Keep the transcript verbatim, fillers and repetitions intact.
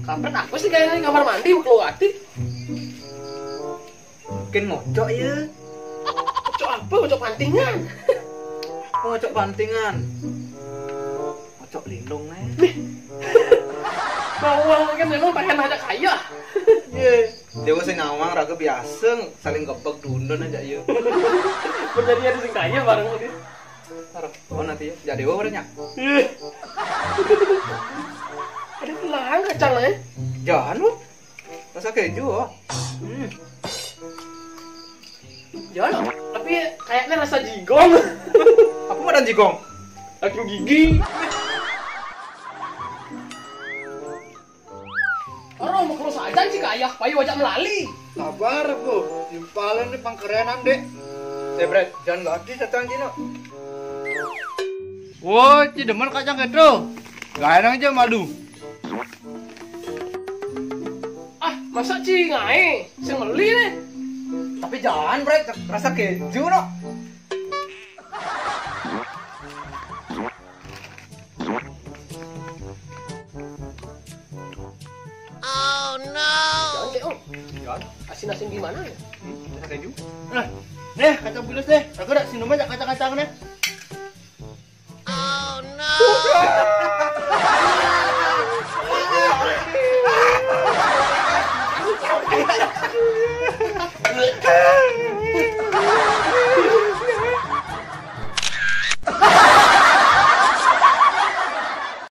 Kampret, apa sih kayaknya di kamar mandi mau keluar hati? Mungkin ngocok ya. Ngocok apa? Ngocok pantingan. Apa ngocok pantingan? Ngocok lindung nih. Bawang kan memang pengen aja kaya. Iya. Dia sing ngawang raga biasa saling gebek dundun aja ya. Menjadi ada sing kaya bareng ini. Taruh, oh nanti ya. Jadi apa orangnya? Ih. Ada pelang kacang eh. Jangan lu. Rasa keju oh. Hmm. Jangan, tapi kayaknya rasa jigong. Apa madan jigong? Daging gigi. Orang mau keluar saja sih kaya, payu aja melali. Sabar, Bu. Impalan di pangkerenan, Dek. Sebret, jangan lagi datang Cino. Woi, ci demen kacang keto. Lain aja madu. Ah, masa ci ngae? Sing meli nih. Tapi jangan, Bret. Rasa keju, no. Oh no. Jangan deh, Om. Jangan. Asin-asin gimana ya? Hmm, rasa keju. Nah, nih, kacang bilas nih. Aku udah sinum aja kacang-kacang nih.